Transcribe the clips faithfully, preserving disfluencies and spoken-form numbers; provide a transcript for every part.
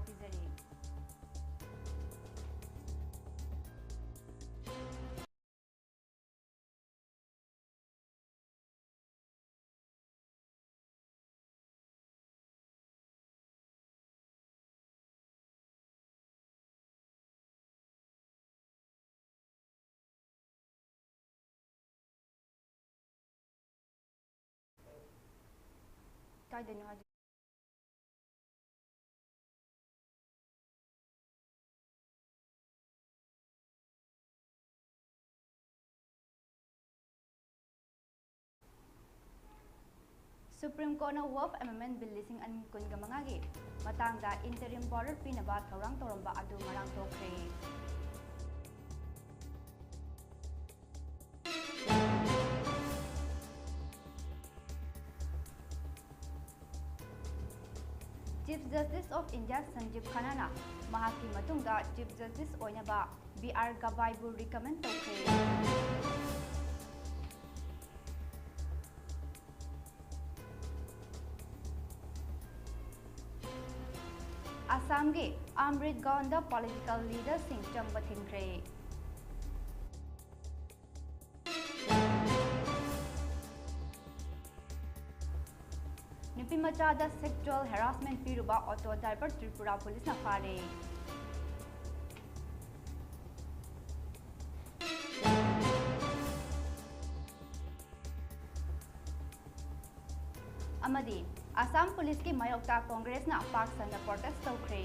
ꯄꯤꯖꯔꯤ꯫ ꯀꯥꯏꯗꯅꯣ ꯍꯥꯏꯗꯤ? Supreme Courtꯅ Waqf Amendment Bill ꯂꯤꯁꯤꯡ ꯑꯅꯤ ꯀꯨꯟꯒ ꯃꯉꯥꯒꯤ ꯃꯇꯥꯡꯗ interim order ꯄꯤꯅꯕ ꯊꯧꯔꯥꯡ ꯇꯧꯔꯝꯕ ꯑꯗꯨ ꯉꯔꯥꯡ ꯇꯣꯛꯈ꯭ꯔꯦ꯫ Chief Justice of India Sanjeev Khannaꯅ ꯃꯍꯥꯛꯀꯤ ꯃꯇꯨꯡꯗ Chief Justice ꯑꯣꯏꯅꯕ ꯕꯤ ꯑꯥꯔ ꯒꯕꯥꯏꯕꯨ recommend ꯇꯧꯈ꯭ꯔꯦ꯫ ꯑꯁꯥꯝꯒꯤ ꯑꯝꯔꯤꯠ ꯒꯥꯎꯟꯗ political leaderꯁꯤꯡ ꯆꯪꯕ ꯊꯤꯡꯈ꯭ꯔꯦ꯫ ꯅꯨꯄꯤꯃꯆꯥꯗ sexual harassment ꯄꯤꯔꯨꯕ auto driver Tripura ꯄꯨꯂꯤꯁꯅ ꯐꯥꯔꯦ꯫ ꯑꯃꯗꯤ ꯑꯁꯥꯝ ꯄꯨꯂꯤꯁꯀꯤ ꯃꯥꯌꯣꯛꯇ ꯀꯣꯡꯒ꯭ꯔꯦꯁꯅ ꯄꯥꯛ ꯁꯟꯅ protest ꯇꯧꯈ꯭ꯔꯦ꯫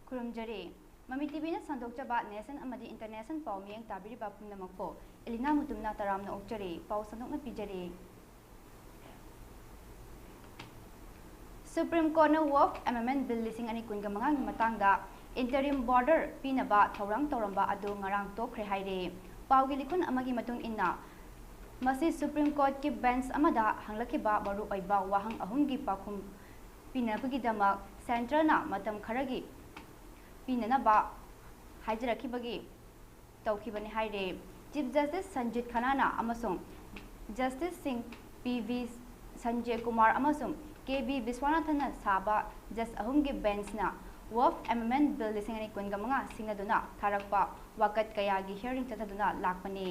ꯈꯨꯔꯨꯝꯖꯔꯤ꯫ ꯃꯃꯤ ꯇꯤꯚꯤꯅ ꯁꯟꯗꯣꯛꯆꯕ national ꯑꯃꯗꯤ international ꯄꯥꯎ ꯃꯤꯠꯌꯦꯡ ꯇꯥꯕꯤꯔꯤꯕ ꯄꯨꯝꯅꯃꯛꯄꯨ ꯑꯦꯂꯤꯅꯥ ꯃꯨꯇꯨꯝꯅ ꯇꯔꯥꯝꯅ ꯑꯣꯛꯆꯔꯤ꯫ ꯄꯥꯎ ꯁꯟꯗꯣꯛꯅ ꯄꯤꯖꯔꯤ꯫ Supreme Courtꯅ Waqf Amendment Bill ꯂꯤꯁꯤꯡ ꯑꯅꯤ ꯀꯨꯟꯒ ꯃꯉꯥꯒꯤ ꯃꯇꯥꯡꯗ interim order ꯄꯤꯅꯕ ꯊꯧꯔꯥꯡ ꯇꯧꯔꯝꯕ ꯑꯗꯨ ꯉꯔꯥꯡ ꯇꯣꯛꯈ꯭ꯔꯦ ꯍꯥꯏꯔꯦ꯫ ꯄꯥꯎꯒꯤ ꯂꯤꯈꯨꯟ ꯑꯃꯒꯤ ꯃꯇꯨꯡ ꯏꯟꯅ, ꯃꯁꯤ Supreme Courtꯀꯤ bench ꯑꯃꯗ ꯍꯪꯂꯛꯈꯤꯕ ꯃꯔꯨꯑꯣꯏꯕ ꯋꯥꯍꯪ ꯑꯍꯨꯝꯒꯤ ꯄꯥꯎꯈꯨꯝ ꯄꯤꯅꯕꯒꯤꯗꯃꯛ ꯁꯦꯟꯇꯔꯅ ꯃꯇꯝ ꯈꯔꯒꯤ ꯄꯤꯅꯅꯕ ꯍꯥꯏꯖꯔꯛꯈꯤꯕꯒꯤ ꯇꯧꯈꯤꯕꯅꯤ ꯍꯥꯏꯔꯦ꯫ ꯆꯤꯐ ꯖꯁꯇꯤꯁ ꯁꯟꯖꯤꯠ ꯈꯅꯥꯅ ꯑꯃꯁꯨꯡ ꯖꯁꯇꯤꯁꯁꯤꯡ ꯄꯤ ꯚꯤ ꯁꯟꯖꯦ ꯀꯨꯃꯥꯔ ꯑꯃꯁꯨꯡ ꯀꯦ ꯚꯤ ꯕꯤꯁ꯭ꯋꯥꯅꯥꯊꯟꯅ ꯁꯥꯕ ꯖꯁ ꯑꯍꯨꯝꯒꯤ ꯕꯦꯟꯆꯅ ꯋꯛꯐ ꯑꯦꯃꯦꯟꯗꯃꯦꯟꯠ ꯕꯤꯜ ꯂꯤꯁꯤꯡ ꯑꯅꯤ ꯀꯨꯟꯒ ꯃꯉꯥ ꯁꯤꯡꯅꯗꯨꯅ ꯊꯥꯔꯛꯄ ꯋꯥꯀꯠ ꯀꯌꯥꯒꯤ ꯍꯤꯌꯔꯤꯡ ꯆꯠꯊꯗꯨꯅ ꯂꯥꯛꯄꯅꯤ꯫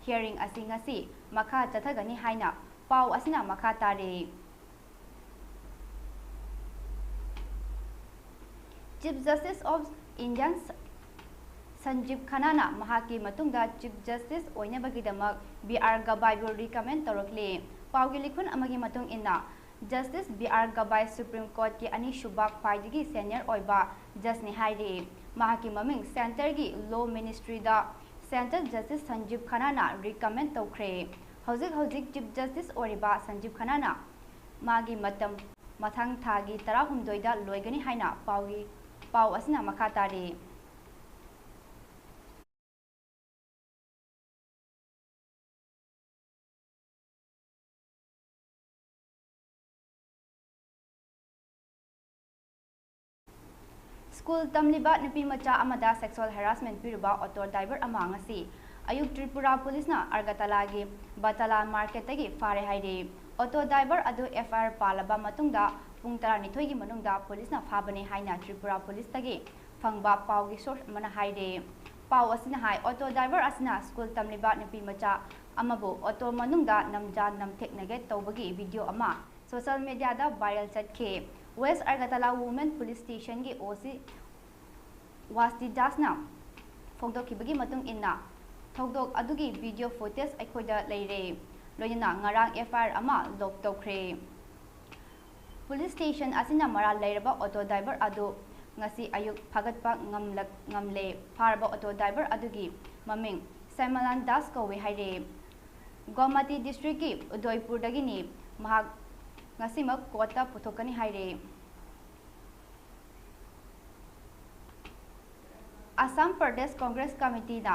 ꯍꯤꯌꯔꯤꯡ ꯑꯁꯤ ꯉꯁꯤ ꯃꯈꯥ ꯆꯠꯊꯒꯅꯤ ꯍꯥꯏꯅ ꯄꯥꯎ ꯑꯁꯤꯅ ꯃꯈꯥ ꯇꯥꯔꯤ꯫ Chief Justice of India ꯁꯟꯖꯤꯕ ꯈꯟꯅꯥꯅ ꯃꯍꯥꯛꯀꯤ ꯃꯇꯨꯡꯗ ꯆꯤꯐ ꯖꯁꯇꯤꯁ ꯑꯣꯏꯅꯕꯒꯤꯗꯃꯛ ꯕꯤ ꯑꯥꯔ ꯒꯕꯥꯏꯕꯨ ꯔꯤꯀꯃꯦꯟ ꯇꯧꯔꯛꯂꯤ꯫ ꯄꯥꯎꯒꯤ ꯂꯤꯈꯨꯟ ꯑꯃꯒꯤ ꯃꯇꯨꯡ ꯏꯟꯅ, justice B R Gavai supreme ꯀꯣꯔꯠꯀꯤ ꯑꯅꯤꯁꯨꯕ ꯈ꯭ꯋꯥꯏꯗꯒꯤ ꯁꯦꯅꯤꯌꯔ ꯑꯣꯏꯕ ꯖꯁꯅꯤ ꯍꯥꯏꯔꯤ꯫ ꯃꯍꯥꯛꯀꯤ ꯃꯃꯤꯡ ꯁꯦꯟꯇꯔꯒꯤ ꯂꯣ ꯃꯤꯅꯤꯁꯇ꯭ꯔꯤꯗ ꯁꯦꯟꯇ꯭ꯔꯦꯜ ꯖꯁꯇꯤꯁ ꯁꯟꯖꯤꯕ ꯈꯟꯅꯥꯅ ꯔꯤꯀꯃꯦꯟ ꯇꯧꯈ꯭ꯔꯦ꯫ ꯍꯧꯖꯤꯛ ꯍꯧꯖꯤꯛ ꯆꯤꯐ ꯖꯁꯇꯤꯁ ꯑꯣꯏꯔꯤꯕ ꯁꯟꯖꯤꯕ ꯈꯟꯅꯥꯅ ꯃꯥꯒꯤ ꯃꯇꯝ ꯃꯊꯪ ꯊꯥꯒꯤ ꯇꯔꯥꯍꯨꯝꯗꯣꯏꯗ ꯂꯣꯏꯒꯅꯤ ꯍꯥꯏꯅ ꯄꯥꯎꯒꯤ, ꯄꯥꯎ ꯑꯁꯤꯅ ꯃꯈꯥ ꯇꯥꯔꯤ꯫ ꯁ꯭ꯀꯨꯜ ꯇꯝꯂꯤꯕ ꯅꯨꯄꯤ ꯃꯆꯥ ꯑꯃꯗ ꯁꯦꯛꯁꯨꯋꯦꯜ ꯍꯦꯔꯥꯁꯃꯦꯟꯠ ꯄꯤꯔꯨꯕ ꯑꯣꯇꯣ ꯗ꯭ꯔꯥꯏꯚꯔ ꯑꯃ ꯉꯁꯤ ꯑꯌꯨꯛ ꯇ꯭ꯔꯤꯄꯨꯔꯥ ꯄꯨꯂꯤꯁꯅ ꯑꯒꯔꯇꯂꯥꯒꯤ ꯕꯇꯥꯂꯥ ꯃꯥꯔꯀꯦꯠꯇꯒꯤ ꯐꯥꯔꯦ ꯍꯥꯏꯔꯤ꯫ ꯑꯣꯇꯣ ꯗ꯭ꯔꯥꯏꯚꯔ ꯑꯗꯨ ꯑꯦꯐ ꯑꯥꯏ ꯑꯥꯔ ꯄꯥꯜꯂꯕ ꯃꯇꯨꯡꯗ ꯄꯨꯡ ꯇꯔꯥꯅꯤꯊꯣꯏꯒꯤ ꯃꯅꯨꯡꯗ ꯄꯨꯂꯤꯁꯅ ꯐꯥꯕꯅꯤ ꯍꯥꯏꯅ ꯇ꯭ꯔꯤꯄꯨꯔꯥ ꯄꯨꯂꯤꯁꯇꯒꯤ ꯐꯪꯕ ꯄꯥꯎꯒꯤ ꯁꯣꯔꯁ ꯑꯃꯅ ꯍꯥꯏꯔꯦ꯫ ꯄꯥꯎ ꯑꯁꯤꯅ ꯍꯥꯏ, ꯑꯣꯇꯣ ꯗ꯭ꯔꯥꯏꯚꯔ ꯑꯁꯤꯅ ꯁ꯭ꯀꯨꯜ ꯇꯝꯂꯤꯕ ꯅꯨꯄꯤ ꯃꯆꯥ ꯑꯃꯕꯨ ꯑꯣꯇꯣ ꯃꯅꯨꯡꯗ ꯅꯝꯖꯥ ꯅꯝꯊꯦꯛꯅꯒꯦ ꯇꯧꯕꯒꯤ ꯚꯤꯗꯤꯑꯣ ꯑꯃ ꯁꯣꯁꯤꯌꯦꯜ ꯃꯤꯗꯤꯌꯥꯗ ꯚꯥꯏꯔꯦꯜ ꯆꯠꯈꯤ꯫ ꯋꯦꯁ ꯑꯒꯔꯇꯂꯥ ꯋꯨꯃꯦꯟ ꯄꯨꯂꯤꯁ ꯁ꯭ꯇꯦꯁꯟꯒꯤ ꯑꯣ ꯁꯤ ꯋꯥꯁꯇꯤ ꯗꯥꯁꯅ ꯐꯣꯡꯗꯣꯛꯈꯤꯕꯒꯤ ꯃꯇꯨꯡ ꯏꯟꯅ, ꯊꯧꯗꯣꯛ ꯑꯗꯨꯒꯤ ꯚꯤꯗꯤꯑꯣ ꯐꯨꯇꯦꯖ ꯑꯩꯈꯣꯏꯗ ꯂꯩꯔꯦ, ꯂꯣꯏꯅꯅ ꯉꯔꯥꯡ ꯑꯦꯐ ꯑꯥꯏ ꯑꯥꯔ ꯑꯃ ꯂꯣꯗ ꯇꯧꯈ꯭ꯔꯦ꯫ ꯄꯨꯂꯤꯁ ꯁ꯭ꯇꯦꯁꯟ ꯑꯁꯤꯅ ꯃꯔꯥꯜ ꯂꯩꯔꯕ ꯑꯣꯇꯣ ꯗ꯭ꯔꯥꯏꯚꯔ ꯑꯗꯨ ꯉꯁꯤ ꯑꯌꯨꯛ ꯐꯥꯒꯠꯄ ꯉꯝꯂꯛ-, ꯉꯝꯂꯦ꯫ ꯐꯥꯔꯕ ꯑꯣꯇꯣ ꯗ꯭ꯔꯥꯏꯚꯔ ꯑꯗꯨꯒꯤ ꯃꯃꯤꯡ ꯁꯦꯃꯂꯥꯟ ꯗꯥꯁ ꯀꯧꯏ ꯍꯥꯏꯔꯦ꯫ ꯒꯣꯃꯇꯤ ꯗꯤꯁꯇ꯭ꯔꯤꯛꯀꯤ ꯎꯗꯣꯏꯄꯨꯔꯗꯒꯤꯅꯤ꯫ ꯃꯍꯥꯛ ꯉꯁꯤꯃꯛ ꯀꯣꯔꯠꯇ ꯄꯨꯊꯣꯛꯀꯅꯤ ꯍꯥꯏꯔꯦ꯫ ꯑꯁꯥꯝ ꯄ꯭ꯔꯗꯦꯁ ꯀꯣꯡꯒ꯭ꯔꯦꯁ ꯀꯃꯤꯇꯤꯅ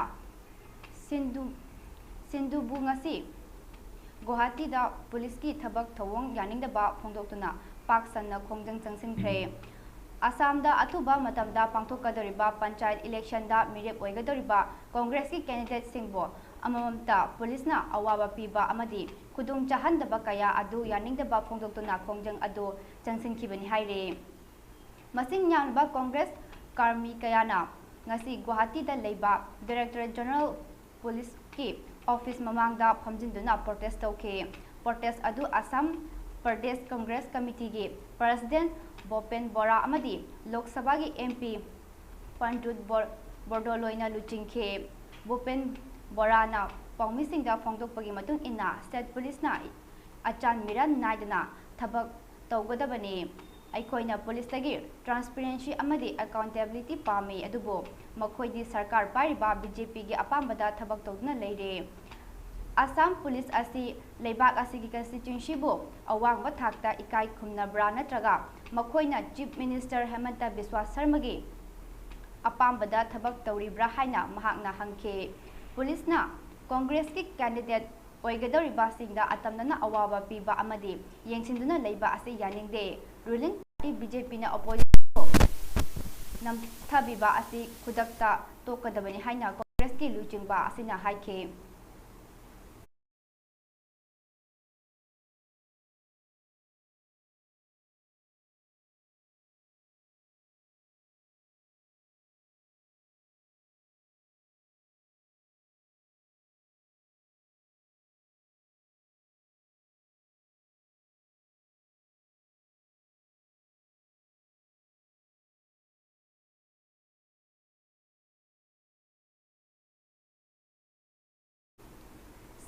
ꯁꯤꯟꯙꯨ, ꯁꯤꯟꯙꯨꯕꯨ ꯉꯁꯤ ꯒꯨꯋꯥꯍꯥꯇꯤꯗ ꯄꯨꯂꯤꯁꯀꯤ ꯊꯕꯛ ꯊꯧꯑꯣꯡ ꯌꯥꯅꯤꯡꯗꯕ ꯐꯣꯡꯗꯣꯛꯇꯨꯅ ꯄꯥꯛ ꯁꯟꯅ ꯈꯣꯡꯖꯪ ꯆꯪꯁꯤꯟꯈ꯭ꯔꯦ꯫ ꯑꯁꯥꯝꯗ ꯑꯊꯨꯕ ꯃꯇꯝꯗ ꯄꯥꯡꯊꯣꯛꯀꯗꯧꯔꯤꯕ ꯄꯟꯆꯥꯌꯠ ꯏꯂꯦꯛꯁꯟꯗ ꯃꯤꯔꯦꯞ ꯑꯣꯏꯒꯗꯧꯔꯤꯕ ꯀꯣꯡꯒ꯭ꯔꯦꯁꯀꯤ ꯀꯦꯟꯗꯤꯗꯦꯠꯁꯤꯡꯕꯨ ꯑꯃꯃꯝꯇ ꯄꯨꯂꯤꯁꯅ ꯑꯋꯥꯕ ꯄꯤꯕ ꯑꯃꯗꯤ ꯈꯨꯗꯣꯡ ꯆꯥꯍꯟꯗꯕ ꯀꯌꯥ ꯑꯗꯨ ꯌꯥꯅꯤꯡꯗꯕ ꯐꯣꯡꯗꯣꯛꯇꯨꯅ ꯈꯣꯡꯖꯪ ꯑꯗꯨ ꯆꯪꯁꯤꯟꯈꯤꯕꯅꯤ ꯍꯥꯏꯔꯤ꯫ ꯃꯁꯤꯡ ꯌꯥꯝꯂꯕ ꯀꯣꯡꯒ꯭ꯔꯦꯁ ꯀꯥꯔꯃꯤ ꯀꯌꯥꯅ ꯉꯁꯤ ꯒꯨꯋꯥꯍꯥꯇꯤꯗ ꯂꯩꯕ ꯗꯥꯏꯔꯦꯛꯇꯣꯔꯦꯠ ꯖꯦꯅꯔꯦꯜ ꯄꯨꯂꯤꯁꯀꯤ ꯑꯣꯐꯤꯁ ꯃꯃꯥꯡꯗ ꯐꯝꯖꯤꯟꯗꯨꯅ ꯄ꯭ꯔꯣꯇꯦꯁ ꯇꯧꯈꯤ꯫ ꯄ꯭ꯔꯣꯇꯦꯁ ꯑꯗꯨ ꯑꯁꯥꯝ ꯄ꯭ꯔꯗꯦꯁ ꯀꯪꯒ꯭ꯔꯦꯁ ꯀꯃꯤꯇꯤꯒꯤ ꯄ꯭ꯔꯁꯤꯗꯦꯟ ꯚꯣꯄꯦꯟ ꯕꯣꯔꯥ ꯑꯃꯗꯤ ꯂꯣꯛ ꯁꯚꯥꯒꯤ ꯑꯦꯝ ꯄꯤ ꯄꯟꯗꯨꯠ ꯕꯣꯔ-, ꯕꯣꯔꯗꯣꯂꯣꯏꯅ ꯂꯨꯆꯤꯡꯈꯤ꯫ ꯚꯣꯄꯦꯟ ꯕꯣꯔꯥꯅ ꯄꯥꯎꯃꯤꯁꯤꯡꯗ ꯐꯣꯡꯗꯣꯛꯄꯒꯤ ꯃꯇꯨꯡ ꯏꯟꯅ, ꯁ꯭ꯇꯦꯠ ꯄꯨꯂꯤꯁꯅ ꯑꯆꯥꯟ ꯃꯤꯔꯥꯟ ꯅꯥꯏꯗꯅ ꯊꯕꯛ ꯇꯧꯒꯗꯕꯅꯤ꯫ ꯑꯩꯈꯣꯏꯅ ꯄꯨꯂꯤꯁꯇꯒꯤ ꯇ꯭ꯔꯥꯟꯁꯄꯦꯔꯦꯟꯁꯤ ꯑꯃꯗꯤ ꯑꯦꯀꯥꯎꯟꯇꯦꯕꯤꯂꯤꯇꯤ ꯄꯥꯝꯃꯤ, ꯑꯗꯨꯕꯨ ꯃꯈꯣꯏꯗꯤ ꯁꯔꯀꯥꯔ ꯄꯥꯏꯔꯤꯕ ꯕꯤ ꯖꯦ ꯄꯤꯒꯤ ꯑꯄꯥꯝꯕꯗ ꯊꯕꯛ ꯇꯧꯗꯨꯅ ꯂꯩꯔꯦ꯫ ꯑꯁꯥꯝ ꯄꯨꯂꯤꯁ ꯑꯁꯤ ꯂꯩꯕꯥꯛ ꯑꯁꯤꯒꯤ ꯀꯟꯁꯇꯤꯇ꯭ꯌꯨꯟꯁꯤꯕꯨ ꯑꯋꯥꯡꯕ ꯊꯥꯛꯇ ꯏꯀꯥꯏ ꯈꯨꯝꯅꯕ꯭ꯔꯥ ꯅꯠꯇ꯭ꯔꯒ ꯃꯈꯣꯏꯅ ꯆꯤꯐ ꯃꯤꯅꯤꯁꯇꯔ ꯍꯦꯃꯟꯇ ꯕꯤꯁ꯭ꯋꯥ ꯁꯔꯃꯒꯤ ꯑꯄꯥꯝꯕꯗ ꯊꯕꯛ ꯇꯧꯔꯤꯕ꯭ꯔꯥ ꯍꯥꯏꯅ ꯃꯍꯥꯛꯅ ꯍꯪꯈꯤ꯫ ꯄꯨꯂꯤꯁꯅ ꯀꯣꯡꯒ꯭ꯔꯦꯁꯀꯤ ꯀꯦꯟꯗꯤꯗꯦꯠ ꯑꯣꯏꯒꯗꯧꯔꯤꯕꯁꯤꯡꯗ ꯑꯇꯝꯅꯅ ꯑꯋꯥꯕ ꯄꯤꯕ ꯑꯃꯗꯤ ꯌꯦꯡꯁꯤꯟꯗꯨꯅ ꯂꯩꯕ ꯑꯁꯤ ꯌꯥꯅꯤꯡꯗꯦ꯫ ꯔꯨꯂꯤꯡ ꯄꯥꯔꯇꯤ ꯕꯤ ꯖꯦ ꯄꯤꯅ ꯑꯣꯄꯣꯖꯤꯁꯟꯕꯨ ꯅꯝꯊꯕꯤꯕ ꯑꯁꯤ ꯈꯨꯗꯛꯇ ꯇꯣꯛꯀꯗꯕꯅꯤ ꯍꯥꯏꯅ ꯀꯣꯡꯒ꯭ꯔꯦꯁꯀꯤ ꯂꯨꯆꯤꯡꯕ ꯑꯁꯤꯅ ꯍꯥꯏꯈꯤ꯫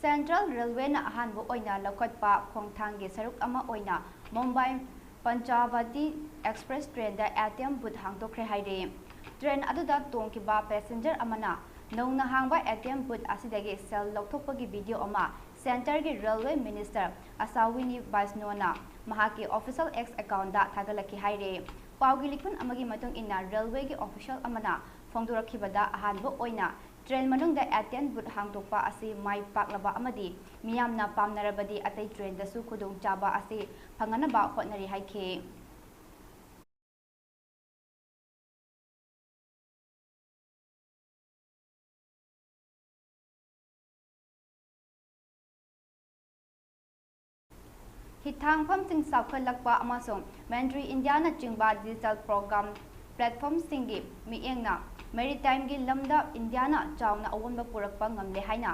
ꯁꯦꯟꯇ꯭ꯔꯦꯜ ꯔꯦꯜꯋꯦꯅ ꯑꯍꯥꯟꯕ ꯑꯣꯏꯅ ꯂꯧꯈꯠꯄ ꯈꯣꯡꯊꯥꯡꯒꯤ ꯁꯔꯨꯛ ꯑꯃ ꯑꯣꯏꯅ ꯃꯨꯝꯕꯥꯏ ꯄꯟꯆꯥꯕꯇꯤ ꯑꯦꯛꯁꯄ꯭ꯔꯦꯁ ꯇ꯭ꯔꯦꯟꯗ ꯑꯦ ꯇꯤ ꯑꯦꯝ ꯕꯨꯠ ꯍꯥꯡꯗꯣꯛꯈ꯭ꯔꯦ ꯍꯥꯏꯔꯦ꯫ ꯇ꯭ꯔꯦꯟ ꯑꯗꯨꯗ ꯇꯣꯡꯈꯤꯕ ꯄꯦꯁꯦꯟꯖꯔ ꯑꯃꯅ ꯅꯧꯅ ꯍꯥꯡꯕ ꯑꯦ ꯇꯤ ꯑꯦꯝ ꯕꯨꯠ ꯑꯁꯤꯗꯒꯤ ꯁꯦꯜ ꯂꯧꯊꯣꯛꯄꯒꯤ ꯚꯤꯗꯤꯑꯣ ꯑꯃ ꯁꯦꯟꯇꯔꯒꯤ ꯔꯦꯜꯋꯦ ꯃꯤꯅꯤꯁꯇꯔ ꯑꯁꯥꯋꯤꯅꯤ ꯕꯥꯏꯁꯅꯣꯅ ꯃꯍꯥꯛꯀꯤ ꯑꯣꯐꯤꯁꯤꯌꯦꯜ ꯑꯦꯛꯁ ꯑꯦꯀꯥꯎꯟꯗ ꯊꯥꯒꯠꯂꯛꯈꯤ ꯍꯥꯏꯔꯦ꯫ ꯄꯥꯎꯒꯤ ꯂꯤꯈꯨꯟ ꯑꯃꯒꯤ ꯃꯇꯨꯡ ꯏꯟꯅ, ꯔꯦꯜꯋꯦꯒꯤ ꯑꯣꯐꯤꯁꯤꯌꯦꯜ ꯑꯃꯅ ꯐꯣꯡꯗꯣꯔꯛꯈꯤꯕꯗ, ꯑꯍꯥꯟꯕ ꯑꯣꯏꯅ ꯇ꯭ꯔꯦꯟ ꯃꯅꯨꯡꯗ ꯑꯦꯇꯦꯟ ꯕꯨꯠ ꯍꯥꯡꯗꯣꯛꯄ ꯑꯁꯤ ꯃꯥꯏ ꯄꯥꯛꯂꯕ ꯑꯃꯗꯤ ꯃꯤꯌꯥꯝꯅ ꯄꯥꯝꯅꯔꯕꯗꯤ ꯑꯇꯩ ꯇ꯭ꯔꯦꯟꯗꯁꯨ ꯈꯨꯗꯣꯡꯆꯥꯕ ꯑꯁꯤ ꯐꯪꯍꯟꯅꯕ ꯍꯣꯠꯅꯔꯤ ꯍꯥꯏꯈꯤ꯫ ꯍꯤꯊꯥꯡꯐꯝꯁꯤꯡ ꯆꯥꯎꯈꯠꯂꯛꯄ ꯑꯃꯁꯨꯡ ꯃꯦꯟꯇ꯭ꯔꯤ ꯏꯟꯗꯤꯌꯥꯅꯆꯤꯡꯕ ꯗꯤꯖꯤꯇꯦꯜ ꯄ꯭ꯔꯣꯒ꯭ꯔꯥꯝ ꯄ꯭ꯂꯦꯠꯐꯣꯝꯁꯤꯡꯒꯤ ꯃꯤꯠꯌꯦꯡꯅ ꯃꯦꯔꯤꯇꯥꯏꯝꯒꯤ ꯂꯝꯗ ꯏꯟꯗꯤꯌꯥꯅ ꯆꯥꯎꯅ ꯑꯑꯣꯟꯕ ꯄꯨꯔꯛꯄ ꯉꯝꯂꯦ ꯍꯥꯏꯅ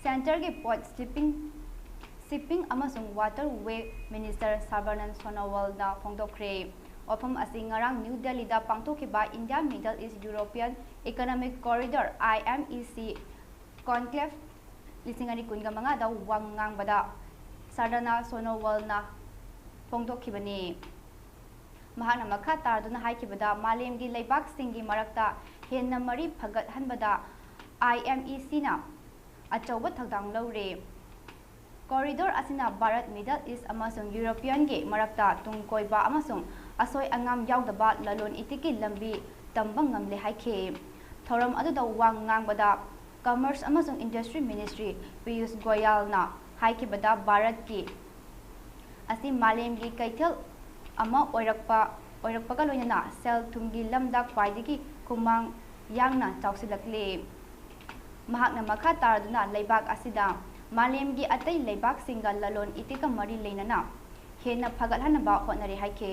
ꯁꯦꯟꯇꯔꯒꯤ ꯄꯣꯔꯠ, ꯁꯤꯞꯄꯤꯡ, ꯁꯤꯞꯄꯤꯡ ꯑꯃꯁꯨꯡ ꯋꯥꯇꯔꯋꯦ ꯃꯤꯅꯤꯁꯇꯔ ꯁꯔꯕꯥꯅꯟꯗ ꯁꯣꯅꯣꯋꯥꯜꯅ ꯐꯣꯡꯗꯣꯛꯈ꯭ꯔꯦ꯫ ꯋꯥꯐꯝ ꯑꯁꯤ ꯉꯔꯥꯡ ꯅ꯭ꯌꯨ ꯗꯦꯜꯂꯤꯗ ꯄꯥꯡꯊꯣꯛꯈꯤꯕ ꯏꯟꯗꯤꯌꯥ ꯃꯤꯗꯜ ꯏꯁ ꯌꯨꯔꯣꯄꯤꯌꯟ ꯏꯀꯣꯅꯣꯃꯤꯛ ꯀꯣꯔꯤꯗꯣꯔ, ꯑꯥꯏ ꯑꯦꯝ ꯏ ꯁꯤ, ꯀꯣꯟꯀ꯭ꯂꯦꯚ ꯂꯤꯁꯤꯡ ꯑꯅꯤ ꯀꯨꯟꯒ ꯃꯉꯥꯗ ꯋꯥ ꯉꯥꯡꯕꯗ ꯁꯔꯗꯥꯅꯥ ꯁꯣꯅꯣꯋꯥꯜꯅ ꯐꯣꯡꯗꯣꯛꯈꯤꯕꯅꯤ꯫ ꯃꯍꯥꯛꯅ ꯃꯈꯥ ꯇꯥꯔꯗꯨꯅ ꯍꯥꯏꯈꯤꯕꯗ, ꯃꯥꯂꯦꯝꯒꯤ ꯂꯩꯕꯥꯛꯁꯤꯡꯒꯤ ꯃꯔꯛꯇ ꯍꯦꯟꯅ ꯃꯔꯤ ꯐꯒꯠꯍꯟꯕꯗ ꯑꯥꯏ ꯑꯦꯝ ꯏ ꯁꯤꯅ ꯑꯆꯧꯕ ꯊꯧꯗꯥꯡ ꯂꯧꯔꯦ꯫ ꯀꯣꯔꯤꯗꯣꯔ ꯑꯁꯤꯅ ꯚꯥꯔꯠ, ꯃꯤꯗꯜ ꯏꯁ ꯑꯃꯁꯨꯡ ꯌꯨꯔꯣꯄꯤꯌꯟꯒꯤ ꯃꯔꯛꯇ ꯇꯨꯡ ꯀꯣꯏꯕ ꯑꯃꯁꯨꯡ ꯑꯁꯣꯏ ꯑꯉꯥꯝ ꯌꯥꯎꯗꯕ ꯂꯂꯣꯟ ꯏꯇꯤꯛꯀꯤ ꯂꯝꯕꯤ ꯇꯝꯕ ꯉꯝꯂꯦ ꯍꯥꯏꯈꯤ꯫ ꯊꯧꯔꯝ ꯑꯗꯨꯗ ꯋꯥ ꯉꯥꯡꯕꯗ ꯀꯃꯔꯁ ꯑꯃꯁꯨꯡ ꯏꯟꯗꯁꯇ꯭ꯔꯤ ꯃꯤꯅꯤꯁꯇ꯭ꯔꯤ ꯄꯤꯌꯨꯁ ꯒꯣꯌꯥꯜꯅ ꯍꯥꯏꯈꯤꯕꯗ, ꯚꯥꯔꯠꯀꯤ ꯑꯁꯤ ꯃꯥꯂꯦꯝꯒꯤ ꯀꯩꯊꯦꯜ ꯑꯃ ꯑꯣꯏꯔꯛꯄ, ꯑꯣꯏꯔꯛꯄꯒ ꯂꯣꯏꯅꯅ ꯁꯦꯜ ꯊꯨꯝꯒꯤ ꯂꯝꯗ ꯈ꯭ꯋꯥꯏꯗꯒꯤ ꯈꯨꯃꯥꯡ ꯌꯥꯡꯅ ꯆꯥꯎꯁꯤꯜꯂꯛꯂꯤ꯫ ꯃꯍꯥꯛꯅ ꯃꯈꯥ ꯇꯥꯔꯗꯨꯅ ꯂꯩꯕꯥꯛ ꯑꯁꯤꯗ ꯃꯥꯂꯦꯝꯒꯤ ꯑꯇꯩ ꯂꯩꯕꯥꯛꯁꯤꯡꯒ ꯂꯂꯣꯟ ꯏꯇꯤꯛꯀ ꯃꯔꯤ ꯂꯩꯅꯅ ꯍꯦꯟꯅ ꯐꯒꯠꯍꯟꯅꯕ ꯍꯣꯠꯅꯔꯤ ꯍꯥꯏꯈꯤ꯫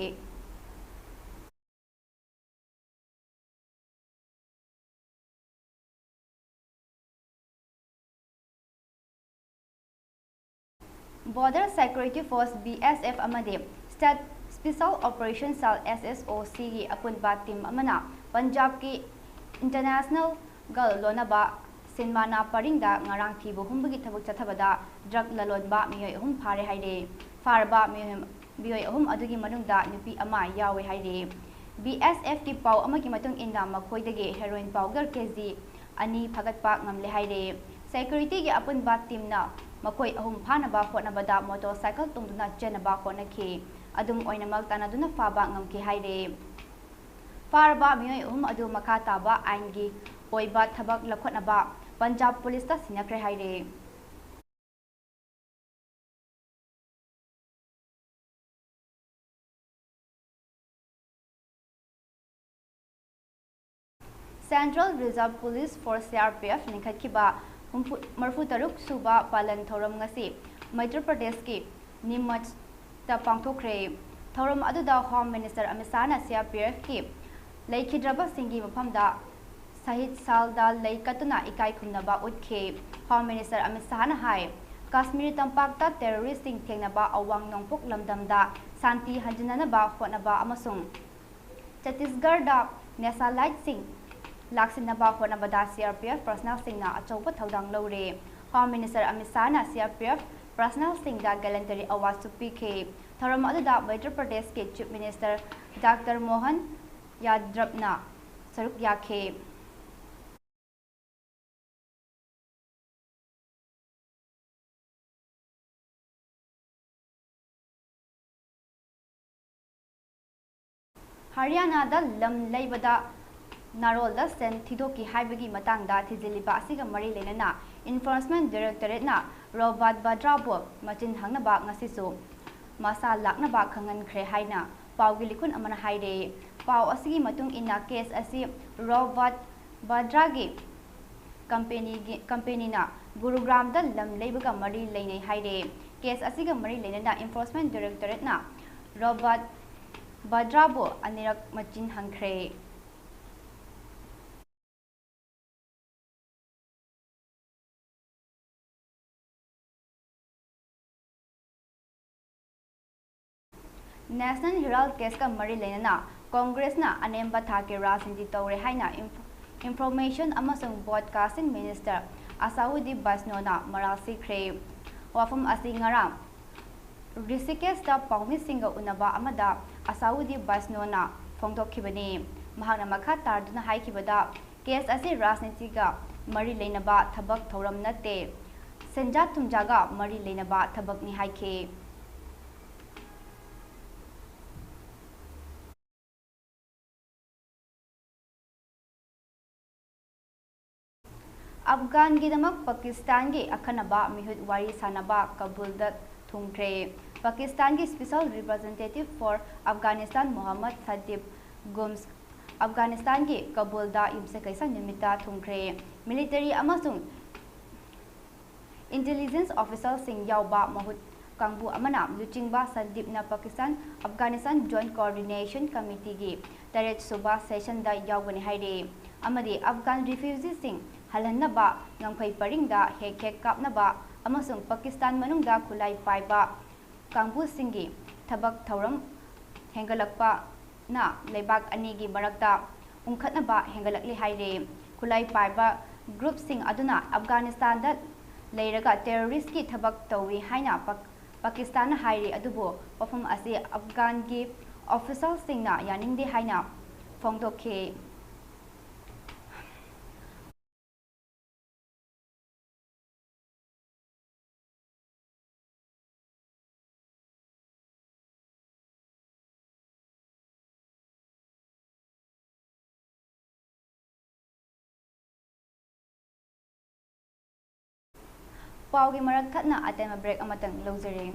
Border Security Force, B S F, ꯑꯃꯗꯤ State Special Operation Cell, S S O C, ꯒꯤ ꯑꯄꯨꯟꯕ ꯇꯤꯝ ꯑꯃꯅ ꯄꯟꯖꯥꯕꯀꯤ ꯏꯟꯇꯔꯅꯦꯁꯅꯦꯜꯒ ꯂꯣꯟꯅꯕ ꯁꯤꯟꯃꯥꯅꯥ ꯄꯔꯤꯡꯗ ꯉꯔꯥꯡ ꯊꯤꯕ ꯍꯨꯝꯕꯒꯤ ꯊꯕꯛ ꯆꯠꯊꯕꯗ ꯗ꯭ꯔꯒ ꯂꯂꯣꯟꯕ ꯃꯤꯑꯣꯏ ꯑꯍꯨꯝ ꯐꯥꯔꯦ ꯍꯥꯏꯔꯦ꯫ ꯐꯥꯔꯕ ꯃꯤꯑꯣꯏ, ꯃꯤꯑꯣꯏ ꯑꯍꯨꯝ ꯑꯗꯨꯒꯤ ꯃꯅꯨꯡꯗ ꯅꯨꯄꯤ ꯑꯃ ꯌꯥꯎꯋꯦ ꯍꯥꯏꯔꯦ꯫ B S F ꯀꯤ ꯄꯥꯎ ꯑꯃꯒꯤ ꯃꯇꯨꯡ ꯏꯟꯅ, ꯃꯈꯣꯏꯗꯒꯤ heroin powder K G ꯑꯅꯤ ꯐꯥꯒꯠꯄ ꯉꯝꯂꯦ ꯍꯥꯏꯔꯦ꯫ Security ꯒꯤ ꯑꯄꯨꯟꯕ ꯇꯤꯝꯅ ꯃꯈꯣꯏ ꯑꯍꯨꯝ ꯐꯥꯅꯕ ꯍꯣꯠꯅꯕꯗ motorcycle ꯇꯣꯡꯗꯨꯅ ꯆꯦꯟꯅꯕ ꯍꯣꯠꯅꯈꯤ꯫ ꯑꯗꯨꯝ ꯑꯣꯏꯅꯃꯛ, ꯇꯥꯟꯅꯗꯨꯅ ꯐꯥꯕ ꯉꯝꯈꯤ ꯍꯥꯏꯔꯦ꯫ ꯐꯥꯔꯕ ꯃꯤꯑꯣꯏ ꯑꯍꯨꯝ ꯑꯗꯨ ꯃꯈꯥ ꯇꯥꯕ ꯑꯥꯏꯟꯒꯤ ꯑꯣꯏꯕ ꯊꯕꯛ ꯂꯧꯈꯠꯅꯕ ꯄꯟꯖꯥꯕ ꯄꯨꯂꯤꯁꯇ ꯁꯤꯟꯅꯈ꯭ꯔꯦ ꯍꯥꯏꯔꯤ꯫ Central Reserve Police Force, C R P F, ꯂꯤꯡꯈꯠꯈꯤꯕ ꯍꯨꯝꯐꯨ, ꯃꯔꯤꯐꯨꯇꯔꯨꯛ ꯁꯨꯕ ꯄꯥꯂꯟ ꯊꯧꯔꯝ ꯉꯁꯤ ꯃꯩꯗ꯭ꯔ ꯄ꯭ꯔꯗꯦꯁꯀꯤ ꯅꯤꯃꯆꯇ ꯄꯥꯡꯊꯣꯛꯈ꯭ꯔꯦ꯫ ꯊꯧꯔꯝ ꯑꯗꯨꯗ Home Minister Amit ꯁꯥꯍꯅ C R P Fꯀꯤ ꯂꯩꯈꯤꯗ꯭ꯔꯕꯁꯤꯡꯒꯤ ꯃꯐꯝꯗ ꯁꯍꯤꯗ ꯁꯥꯜꯗ ꯂꯩ ꯀꯠꯇꯨꯅ ꯏꯀꯥꯏ ꯈꯨꯝꯅꯕ ꯎꯠꯈꯤ꯫ Home Minister ꯑꯃꯤꯠ ꯁꯥꯍꯅ ꯍꯥꯏ, ꯀꯥꯁꯃꯤꯔ ꯇꯝꯄꯥꯛꯇ terroristꯁꯤꯡ ꯊꯦꯡꯅꯕ ꯑꯋꯥꯡ ꯅꯣꯡꯄꯣꯛ ꯂꯝꯗꯝꯗ ꯁꯥꯟꯇꯤ ꯍꯟꯖꯤꯟꯅꯅꯕ ꯍꯣꯠꯅꯕ ꯑꯃꯁꯨꯡ ꯆꯇꯤꯁꯒꯔꯗ Naxaliteꯁꯤꯡ ꯂꯥꯛꯁꯤꯟꯅꯕ ꯍꯣꯠꯅꯕꯗ C R P F personnelꯁꯤꯡꯅ ꯑꯆꯧꯕ ꯊꯧꯗꯥꯡ ꯂꯧꯔꯦ꯫ Home Minister Amit ꯁꯥꯍꯅ C R P F personnelꯁꯤꯡꯗ Gallantry Awardꯁꯨ ꯄꯤꯈꯤ꯫ ꯊꯧꯔꯝ ꯑꯗꯨꯗ ꯃꯩꯗ꯭ꯔ ꯄ꯭ꯔꯗꯦꯁꯀꯤ Chief Minister Doctor ꯃꯣꯍꯟ ꯌꯥꯗ꯭ꯔꯞꯅ ꯁꯔꯨꯛ ꯌꯥꯈꯤ꯫ ꯍꯔꯤꯌꯥꯅꯥꯗ ꯂꯝ ꯂꯩꯕꯗ ꯅꯥꯔꯣꯜꯗ ꯁꯦꯟ ꯊꯤꯗꯣꯛꯈꯤ ꯍꯥꯏꯕꯒꯤ ꯃꯇꯥꯡꯗ ꯊꯤꯖꯤꯜꯂꯤꯕ ꯑꯁꯤꯒ ꯃꯔꯤ ꯂꯩꯅꯅ Enforcement Directorateꯅ ꯔꯣꯕꯥꯔꯠ ꯕꯗ꯭ꯔꯥꯕꯨ ꯃꯆꯤꯟ ꯍꯪꯅꯕ ꯉꯁꯤꯁꯨ ꯃꯁꯥ ꯂꯥꯛꯅꯕ ꯈꯪꯍꯟꯈ꯭ꯔꯦ ꯍꯥꯏꯅ ꯄꯥꯎꯒꯤ ꯂꯤꯈꯨꯟ ꯑꯃꯅ ꯍꯥꯏꯔꯦ꯫ ꯄꯥꯎ ꯑꯁꯤꯒꯤ ꯃꯇꯨꯡ ꯏꯟꯅ, case ꯑꯁꯤ ꯔꯣꯕꯥꯔꯠ ꯕꯗ꯭ꯔꯥꯒꯤ ꯀꯝꯄꯦꯅꯤꯒꯤ, ꯀꯝꯄꯦꯅꯤꯅ ꯒꯨꯔꯨꯒ꯭ꯔꯥꯝꯗ ꯂꯝ ꯂꯩꯕꯒ ꯃꯔꯤ ꯂꯩꯅꯩ ꯍꯥꯏꯔꯦ꯫ Case ꯑꯁꯤꯒ ꯃꯔꯤ ꯂꯩꯅꯅ Enforcement Directorateꯅ ꯔꯣꯕꯥꯔꯠ ꯕꯗ꯭ꯔꯥꯕꯨ ꯑꯅꯤꯔꯛ ꯃꯆꯤꯟ ꯍꯪꯈ꯭ꯔꯦ꯫ National Herald caseꯀ ꯃꯔꯤ ꯂꯩꯅꯅ ꯀꯣꯡꯒ꯭ꯔꯦꯁꯅ ꯑꯅꯦꯝꯕ ꯊꯥꯛꯀꯤ ꯔꯥꯖꯅꯤꯇꯤ ꯇꯧꯔꯦ ꯍꯥꯏꯅ ꯏꯟꯐ-, Information ꯑꯃꯁꯨꯡ Broadcasting Minister ꯑꯁꯥꯎꯗꯤ ꯕꯁꯅꯣꯅ ꯃꯔꯥꯜ ꯁꯤꯈ꯭ꯔꯦ꯫ ꯋꯥꯐꯝ ꯑꯁꯤ ꯉꯔꯥꯡ ꯔꯤꯁꯤꯀꯦꯁꯇ ꯄꯥꯎꯃꯤꯁꯤꯡꯒ ꯎꯅꯕ ꯑꯃꯗ ꯑꯁꯥꯎꯗꯤ ꯕꯁꯅꯣꯅ ꯐꯣꯡꯗꯣꯛꯈꯤꯕꯅꯤ꯫ ꯃꯍꯥꯛꯅ ꯃꯈꯥ ꯇꯥꯗꯨꯅ ꯍꯥꯏꯈꯤꯕꯗ, case ꯑꯁꯤ ꯔꯥꯖꯅꯤꯇꯤꯒ ꯃꯔꯤ ꯂꯩꯅꯕ ꯊꯕꯛ ꯊꯧꯔꯝ ꯅꯠꯇꯦ, ꯁꯦꯟꯖꯥ ꯊꯨꯝꯖꯥꯒ ꯃꯔꯤ ꯂꯩꯅꯕ ꯊꯕꯛꯅꯤ ꯍꯥꯏꯈꯤ꯫ ꯑꯐꯒꯥꯟꯒꯤꯗꯃꯛ ꯄꯥꯀꯤꯁꯇꯥꯟꯒꯤ ꯑꯈꯟꯅꯕ ꯃꯤꯍꯨꯠ ꯋꯥꯔꯤ ꯁꯥꯅꯕ ꯀꯕꯨꯜꯗ ꯊꯨꯡꯈ꯭ꯔꯦ꯫ ꯄꯥꯀꯤꯁꯇꯥꯟꯒꯤ Special Representative for Afghanistan Mohammad ꯁꯗꯤꯞ ꯒꯨꯝꯁ ꯑꯐꯒꯥꯅꯤꯁꯇꯥꯟꯒꯤ ꯀꯕꯨꯜꯗ ꯌꯨꯝꯁꯀꯩꯁ ꯅꯨꯃꯤꯠꯇ ꯊꯨꯡꯈ꯭ꯔꯦ꯫ Military ꯑꯃꯁꯨꯡ intelligence officialꯁꯤꯡ ꯌꯥꯎꯕ ꯃꯍꯨꯠ ꯀꯥꯡꯕꯨ ꯑꯃꯅ ꯂꯨꯆꯤꯡꯕ ꯁꯟꯗꯤꯞꯅ ꯄꯥꯀꯤꯁꯇꯥꯟ ꯑꯐꯒꯥꯅꯤꯁꯇꯥꯟ Joint Coordination Committeeꯒꯤ ꯇꯔꯦꯠ ꯁꯨꯕ sessionꯗ ꯌꯥꯎꯒꯅꯤ ꯍꯥꯏꯔꯤ ꯑꯃꯗꯤ ꯑꯐꯒꯥꯟ refugeeꯁꯤꯡ ꯍꯜꯍꯟꯅꯕ ꯉꯝꯈꯩ ꯄꯔꯤꯡꯗ ꯍꯦꯛ ꯍꯦꯛ ꯀꯥꯞꯅꯕ ꯑꯃꯁꯨꯡ ꯄꯥꯀꯤꯁꯇꯥꯟ ꯃꯅꯨꯡꯗ ꯈꯨꯠꯂꯥꯏ ꯄꯥꯏꯕ ꯀꯥꯡꯕꯨꯁꯤꯡꯒꯤ ꯊꯕꯛ ꯊꯧꯔꯝ ꯍꯦꯟꯒꯠꯂꯛꯄꯅ ꯂꯩꯕꯥꯛ ꯑꯅꯤꯒꯤ ꯃꯔꯛꯇ ꯎꯪꯈꯠꯅꯕ ꯍꯦꯟꯒꯠꯂꯛꯂꯤ ꯍꯥꯏꯔꯤ꯫ ꯈꯨꯠꯂꯥꯏ ꯄꯥꯏꯕ groupꯁꯤꯡ ꯑꯗꯨꯅ ꯑꯐꯒꯥꯅꯤꯁꯇꯥꯟꯗ ꯂꯩꯔꯒ terroristꯀꯤ ꯊꯕꯛ ꯇꯧꯏ ꯍꯥꯏꯅ ꯄꯥꯛ-, ꯄꯥꯀꯤꯁꯇꯥꯟꯅ ꯍꯥꯏꯔꯤ, ꯑꯗꯨꯕꯨ ꯋꯥꯐꯝ ꯑꯁꯤ ꯑꯐꯒꯥꯟꯒꯤ officialꯁꯤꯡꯅ ꯌꯥꯅꯤꯡꯗꯦ ꯍꯥꯏꯅ ꯐꯣꯡꯗꯣꯛꯈꯤ꯫ ꯄꯥꯎꯒꯤ ꯃꯔꯛ ꯊꯠꯅ ꯑꯇꯦꯟꯕ break ꯑꯃꯇꯪ ꯂꯧꯖꯔꯤ꯫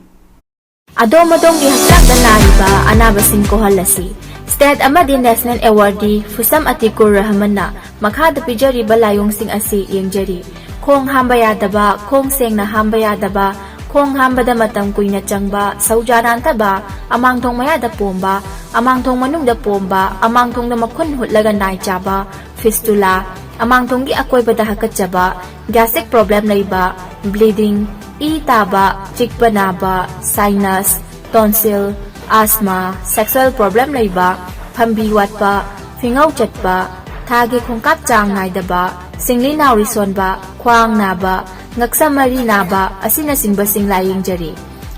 ꯑꯗꯣꯝ ꯑꯗꯣꯝꯒꯤ ꯍꯛꯆꯥꯡꯗ ꯅꯥꯔꯤꯕ ꯑꯅꯥꯕꯁꯤꯡ ꯀꯣꯛꯍꯜꯂꯁꯤ꯫ State ꯑꯃꯗꯤ National Awardꯗꯤ ꯐꯨꯁꯝ ꯑꯇꯤꯀꯨꯔ ꯔꯍꯃꯟꯅ ꯃꯈꯥꯗ ꯄꯤꯖꯔꯤꯕ ꯂꯥꯏꯑꯣꯡꯁꯤꯡ ꯑꯁꯤ ꯌꯦꯡꯖꯔꯤ꯫ ꯈꯣꯡ ꯍꯥꯝꯕ ꯌꯥꯗꯕ, ꯈꯣꯡ ꯁꯦꯡꯅ ꯍꯥꯝꯕ ꯌꯥꯗꯕ, ꯈꯣꯡ ꯍꯥꯝꯕꯗ ꯃꯇꯝ ꯀꯨꯏꯅ ꯆꯪꯕ, ꯁꯧꯖꯥ ꯅꯥꯟꯊꯕ, ꯑꯃꯥꯡꯊꯣꯡ ꯃꯌꯥꯗ ꯄꯣꯝꯕ, ꯑꯃꯥꯡꯊꯣꯡ ꯃꯅꯨꯡꯗ ꯄꯣꯝꯕ, ꯑꯃꯥꯡꯊꯣꯡꯗ ꯃꯈꯨꯟ ꯍꯨꯠꯂꯒ ꯅꯥꯏ ꯆꯥꯕ, fistula, ꯑꯃꯥꯡꯊꯣꯡꯒꯤ ꯑꯀꯣꯏꯕꯗ ꯍꯥꯀꯠꯆꯕ, gastric problem ꯂꯩꯕ, bleeding, ꯏ ꯇꯥꯕ, ꯆꯤꯛꯄ ꯅꯥꯕ, sinus, tonsil, asthma, sexual problem ꯂꯩꯕ, ꯐꯝꯕꯤ ꯋꯥꯠꯄ, ꯐꯤꯉꯧ ꯆꯠꯄ, ꯊꯥꯒꯤ ꯈꯣꯡꯀꯥꯞ ꯆꯥꯡ ꯅꯥꯏꯗꯕ, ꯁꯤꯡꯂꯤ ꯅꯥꯎꯔꯤ ꯁꯣꯟꯕ, ꯈ꯭ꯋꯥꯡ ꯅꯥꯕ, ꯉꯛꯁꯝ ꯃꯔꯤ ꯅꯥꯕ ꯑꯁꯤꯅꯆꯤꯡꯕꯁꯤꯡ ꯂꯥꯌꯦꯡꯖꯔꯤ꯫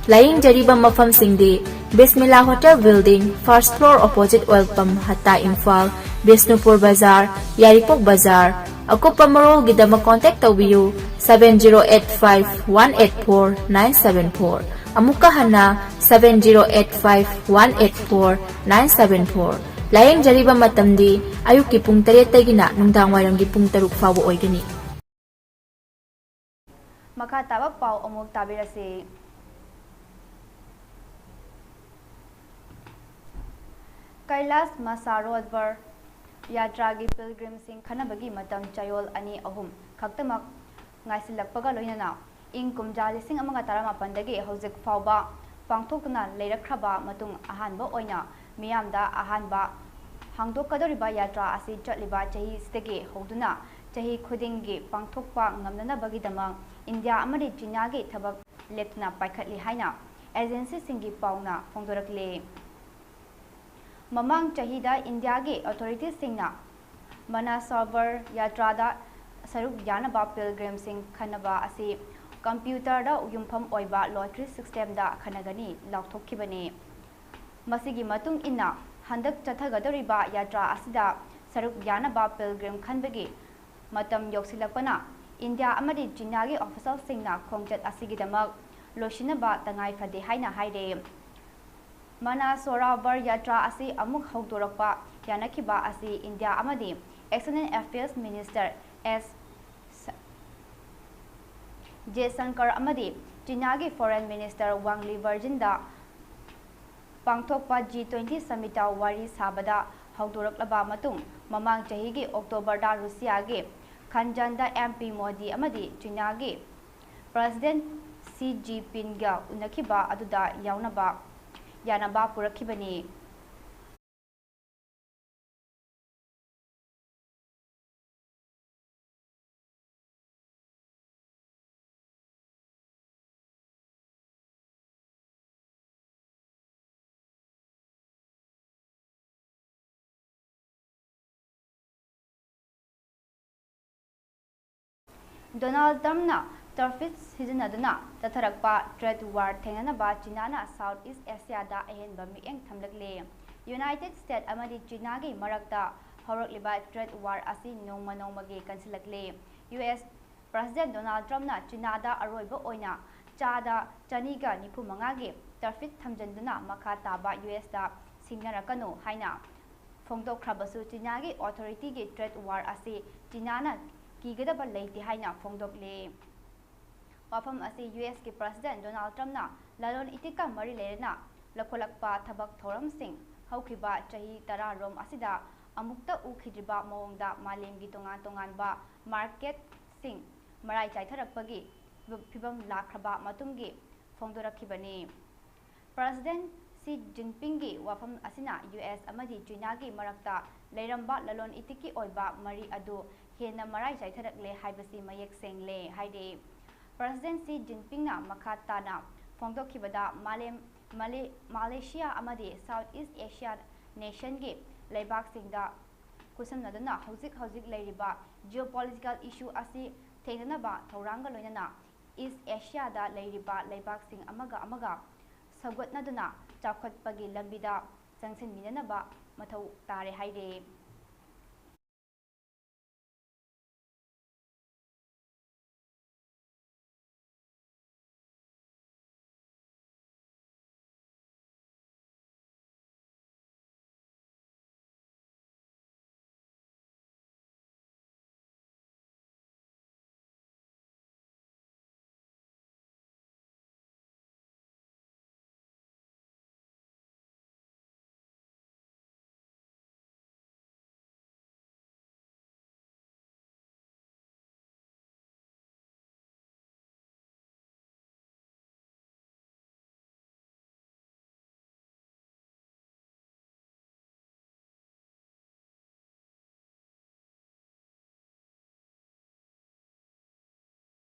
ꯂꯥꯌꯦꯡꯖꯔꯤꯕ ꯃꯐꯝꯁꯤꯡꯗꯤ Bismillah Hotel Building, first floor, opposite oil pump, ꯍꯠꯇꯥ, ꯏꯝꯐꯥꯜ, ꯕꯤꯁꯅꯨꯄꯨꯔ ꯕꯖꯥꯔ, ꯌꯥꯏꯔꯤꯄꯣꯛ ꯕꯖꯥꯔ꯫ ꯑꯀꯨꯞꯄ ꯃꯔꯣꯜꯒꯤꯗꯃꯛ contact ꯇꯧꯕꯤꯌꯨ seven zero eight five one eight four nine seven four꯫ ꯑꯃꯨꯛꯀ ꯍꯟꯅ seven zero eight five one eight four nine seven four꯫ ꯂꯥꯌꯦꯡꯖꯔꯤꯕ ꯃꯇꯝꯗꯤ ꯑꯌꯨꯛꯀꯤ ꯄꯨꯡ ꯇꯔꯦꯠꯇꯒꯤꯅ ꯅꯨꯡꯗꯥꯡꯋꯥꯏꯔꯝꯒꯤ ꯄꯨꯡ ꯇꯔꯨꯛ ꯐꯥꯎꯕ ꯑꯣꯏꯒꯅꯤ꯫ ꯃꯈꯥ ꯇꯥꯕ ꯄꯥꯎ ꯑꯃꯨꯛ ꯇꯥꯕꯤꯔꯁꯤ꯫ ꯀꯩꯂꯥꯁ ꯃꯥꯅꯁꯔꯣꯕꯔ ꯌꯥꯇ꯭ꯔꯥꯒꯤ ꯄꯤꯜꯒ꯭ꯔꯤꯝꯁꯤꯡ ꯈꯟꯅꯕꯒꯤ ꯃꯇꯝ ꯆꯌꯣꯜ ꯑꯅꯤ ꯑꯍꯨꯝ ꯈꯛꯇꯃꯛ ꯉꯥꯏꯁꯤꯜꯂꯛꯄꯒ ꯂꯣꯏꯅꯅ ꯏꯪ ꯀꯨꯝꯖꯥ ꯂꯤꯁꯤꯡ ꯑꯃꯒ ꯇꯔꯥꯃꯥꯄꯟꯗꯒꯤ ꯍꯧꯖꯤꯛ ꯐꯥꯎꯕ ꯄꯥꯡꯊꯣꯛꯇꯨꯅ ꯂꯩꯔꯛꯈ꯭ꯔꯕ ꯃꯇꯨꯡ ꯑꯍꯥꯟꯕ ꯑꯣꯏꯅ ꯃꯤꯌꯥꯝꯗ ꯑꯍꯥꯟꯕ ꯍꯥꯡꯗꯣꯛꯀꯗꯧꯔꯤꯕ ꯌꯥꯇ꯭ꯔꯥ ꯑꯁꯤ ꯆꯠꯂꯤꯕ ꯆꯍꯤꯁꯤꯗꯒꯤ ꯍꯧꯗꯨꯅ ꯆꯍꯤ ꯈꯨꯗꯤꯡꯒꯤ ꯄꯥꯡꯊꯣꯛꯄ ꯉꯝꯅꯅꯕꯒꯤꯗꯃꯛ ꯏꯟꯗꯤꯌꯥ ꯑꯃꯗꯤ ꯆꯤꯅꯥꯒꯤ ꯊꯕꯛ ꯂꯦꯞꯇꯅ ꯄꯥꯏꯈꯠꯂꯤ ꯍꯥꯏꯅ ꯑꯦꯖꯦꯟꯁꯤꯁꯤꯡꯒꯤ ꯄꯥꯎꯅ ꯐꯣꯡꯗꯣꯔꯛꯂꯤ꯫ ꯃꯃꯥꯡ ꯆꯍꯤꯗ ꯏꯟꯗꯤꯌꯥꯒꯤ ꯑꯣꯊꯣꯔꯤꯇꯤꯁꯤꯡꯅ ꯃꯥꯅꯁꯔꯣꯕꯔ ꯌꯥꯇ꯭ꯔꯥꯗ ꯁꯔꯨꯛ ꯌꯥꯅꯕ ꯄꯤꯜꯒ꯭ꯔꯤꯝꯁꯤꯡ ꯈꯟꯅꯕ ꯑꯁꯤ ꯀꯝꯄ꯭ꯌꯨꯇꯔꯗ ꯌꯨꯝꯐꯝ ꯑꯣꯏꯕ ꯂꯣꯇꯔꯤ ꯁꯤꯁꯇꯦꯝꯗ ꯈꯟꯅꯒꯅꯤ ꯂꯥꯎꯊꯣꯛꯈꯤꯕꯅꯤ꯫ ꯃꯁꯤꯒꯤ ꯃꯇꯨꯡ ꯏꯟꯅ, ꯍꯟꯗꯛ ꯆꯠꯊꯒꯗꯧꯔꯤꯕ ꯌꯥꯇ꯭ꯔꯥ ꯑꯁꯤꯗ ꯁꯔꯨꯛ ꯌꯥꯅꯕ ꯄꯤꯜꯒ꯭ꯔꯤꯝ ꯈꯟꯕꯒꯤ ꯃꯇꯝ ꯌꯧꯁꯤꯜꯂꯛꯄꯅ ꯏꯟꯗꯤꯌꯥ ꯑꯃꯗꯤ ꯆꯤꯅꯥꯒꯤ ꯑꯣꯐꯤꯁꯦꯜꯁꯤꯡꯅ ꯈꯣꯡꯆꯠ ꯑꯁꯤꯒꯤꯗꯃꯛ ꯂꯣꯏꯁꯤꯟꯅꯕ ꯇꯉꯥꯏ ꯐꯗꯦ ꯍꯥꯏꯅ ꯍꯥꯏꯔꯦ꯫ ꯃꯥꯅꯁꯔꯣꯕꯔ ꯌꯥꯇ꯭ꯔꯥ ꯑꯁꯤ ꯑꯃꯨꯛ ꯍꯧꯗꯣꯔꯛꯄ ꯌꯥꯅꯈꯤꯕ ꯑꯁꯤ ꯏꯟꯗꯤꯌꯥ ꯑꯃꯗꯤ External Affairs Minister ꯑꯦꯁ ꯖꯦꯁꯪꯀꯔ ꯑꯃꯗꯤ ꯆꯤꯅꯥꯒꯤ Foreign Minister ꯋꯥꯡ ꯂꯤꯕꯔꯖꯤꯟꯗ ꯄꯥꯡꯊꯣꯛꯄ ꯖꯤ ꯇ꯭ꯋꯦꯟꯇꯤ ꯁꯃꯤꯠꯇ ꯋꯥꯔꯤ ꯁꯥꯕꯗ ꯍꯧꯗꯣꯔꯛꯂꯕ ꯃꯇꯨꯡ, ꯃꯃꯥꯡ ꯆꯍꯤꯒꯤ ꯑꯣꯛꯇꯣꯕꯔꯗ ꯔꯨꯁꯤꯌꯥꯒꯤ ꯈꯟꯖꯟꯗ ꯑꯦꯝ ꯄꯤ ꯃꯣꯗꯤ ꯑꯃꯗꯤ ꯆꯤꯅꯥꯒꯤ ꯄ꯭ꯔꯦꯁꯤꯗꯦꯟꯠ ꯁꯤ ꯖꯤꯟꯄꯤꯡꯒ ꯎꯅꯈꯤꯕ ꯑꯗꯨꯗ ꯌꯥꯎꯅꯕ ꯌꯥꯅꯕ ꯄꯨꯔꯛꯈꯤꯕꯅꯤ꯫ ꯗꯣꯅꯥꯜꯗ ꯇ꯭ꯔꯝꯞꯅ ꯇꯔꯐꯤꯁ ꯁꯤꯖꯤꯟꯅꯗꯨꯅ ꯆꯠꯊꯔꯛꯄ ꯇ꯭ꯔꯦꯗ ꯋꯥꯔ ꯊꯦꯡꯅꯅꯕ ꯆꯤꯅꯥꯅ ꯁꯥꯎꯊ ꯏꯁ ꯑꯦꯁꯤꯌꯥꯗ ꯑꯍꯦꯟꯕ ꯃꯤꯠꯌꯦꯡ ꯊꯝꯂꯛꯂꯦ꯫ ꯌꯨꯅꯥꯏꯇꯦꯗ ꯁ꯭ꯇꯦꯠ ꯑꯃꯗꯤ ꯆꯤꯅꯥꯒꯤ ꯃꯔꯛꯇ ꯍꯧꯔꯛꯂꯤꯕ ꯇ꯭ꯔꯦꯗ ꯋꯥꯔ ꯑꯁꯤ ꯅꯣꯡꯃ ꯅꯣꯡꯃꯒꯤ ꯀꯟꯁꯤꯜꯂꯛꯂꯦ꯫ ꯌꯨ ꯑꯦꯁ ꯄ꯭ꯔꯦꯁꯤꯗꯦꯟꯠ ꯗꯣꯅꯥꯜꯗ ꯇ꯭ꯔꯝꯞꯅ ꯆꯤꯅꯥꯗ ꯑꯔꯣꯏꯕ ꯑꯣꯏꯅ ꯆꯥꯗ ꯆꯅꯤꯒ ꯅꯤꯐꯨ ꯃꯉꯥꯒꯤ ꯇꯔꯐꯤꯁ ꯊꯝꯖꯤꯟꯗꯨꯅ ꯃꯈꯥ ꯇꯥꯕ ꯌꯨ ꯑꯦꯁꯇ ꯁꯤꯡꯅꯔꯛꯀꯅꯨ ꯍꯥꯏꯅ ꯐꯣꯡꯗꯣꯛꯈ꯭ꯔꯕꯁꯨ, ꯆꯤꯅꯥꯒꯤ ꯑꯣꯊꯣꯔꯤꯇꯤꯒꯤ ꯇ꯭ꯔꯦꯗ ꯋꯥꯔ ꯑꯁꯤ ꯆꯤꯅꯥꯅ ꯀꯤꯒꯗꯕ ꯂꯩꯇꯦ ꯍꯥꯏꯅ ꯐꯣꯡꯗꯣꯛꯂꯦ꯫ ꯋꯥꯐꯝ ꯑꯁꯤ ꯌꯨ ꯑꯦꯁꯀꯤ ꯄ꯭ꯔꯁꯤꯗꯦꯟ ꯗꯣꯅꯥꯜꯗ ꯇ꯭ꯔꯝꯞꯅ ꯂꯂꯣꯟ ꯏꯇꯤꯛꯀ ꯃꯔꯤ ꯂꯩꯅꯅ ꯂꯧꯈꯠꯂꯛꯄ ꯊꯕꯛ ꯊꯧꯔꯝꯁꯤꯡ ꯍꯧꯈꯤꯕ ꯆꯍꯤ ꯇꯔꯥꯔꯣꯝ ꯑꯁꯤꯗ ꯑꯃꯨꯛꯇ ꯎꯈꯤꯗ꯭ꯔꯤꯕ ꯃꯑꯣꯡꯗ ꯃꯥꯂꯦꯝꯒꯤ ꯇꯣꯉꯥꯟ ꯇꯣꯉꯥꯟꯕ ꯃꯥꯔꯀꯦꯠꯁꯤꯡ ꯃꯔꯥꯏ ꯆꯥꯏꯊꯔꯛꯄꯒꯤ ꯐꯤꯕꯝ ꯂꯥꯛꯈ꯭ꯔꯕ ꯃꯇꯨꯡꯒꯤ ꯐꯣꯡꯗꯣꯔꯛꯈꯤꯕꯅꯤ꯫ ꯄ꯭ꯔꯁꯤꯗꯦꯟ ꯁꯤ ꯖꯤꯟꯄꯤꯡꯒꯤ ꯋꯥꯐꯝ ꯑꯁꯤꯅ ꯌꯨ ꯑꯦꯁ ꯑꯃꯗꯤ ꯆꯤꯅꯥꯒꯤ ꯃꯔꯛꯇ ꯂꯩꯔꯝꯕ ꯂꯂꯣꯟ ꯏꯇꯤꯛꯀꯤ ꯑꯣꯏꯕ ꯃꯔꯤ ꯑꯗꯨ ꯍꯦꯟꯅ ꯃꯔꯥꯏ ꯆꯥꯏꯊꯔꯛꯂꯦ ꯍꯥꯏꯕꯁꯤ ꯃꯌꯦꯛ ꯁꯦꯡꯂꯦ ꯍꯥꯏꯔꯤ꯫ ꯄ꯭ꯔꯁꯤꯗꯦꯟ ꯁꯤ ꯖꯤꯟꯄꯤꯡꯅ ꯃꯈꯥ ꯇꯥꯅ ꯐꯣꯡꯗꯣꯛꯈꯤꯕꯗ, ꯃꯥꯂꯦꯝ, ꯃꯥꯂꯦ-, ꯃꯥꯂꯦꯁꯤꯌꯥ ꯑꯃꯗꯤ ꯁꯥꯎꯠ ꯏꯁ ꯑꯦꯁꯤꯌꯥ ꯅꯦꯁꯟꯒꯤ ꯂꯩꯕꯥꯛꯁꯤꯡꯗ ꯈꯨꯠꯁꯝꯅꯗꯨꯅ ꯍꯧꯖꯤꯛ ꯍꯧꯖꯤꯛ ꯂꯩꯔꯤꯕ geopolitical issue ꯑꯁꯤ ꯊꯦꯡꯅꯅꯕ ꯊꯧꯔꯥꯡꯒ ꯂꯣꯏꯅꯅ ꯏꯁ ꯑꯦꯁꯤꯌꯥꯗ ꯂꯩꯔꯤꯕ ꯂꯩꯕꯥꯛꯁꯤꯡ ꯑꯃꯒ ꯑꯃꯒ ꯁꯧꯒꯠꯅꯗꯨꯅ ꯆꯥꯎꯈꯠꯄꯒꯤ ꯂꯝꯕꯤꯗ ꯆꯪꯁꯤꯟꯃꯤꯟꯅꯅꯕ ꯃꯊꯧ ꯇꯥꯔꯦ ꯍꯥꯏꯔꯤ꯫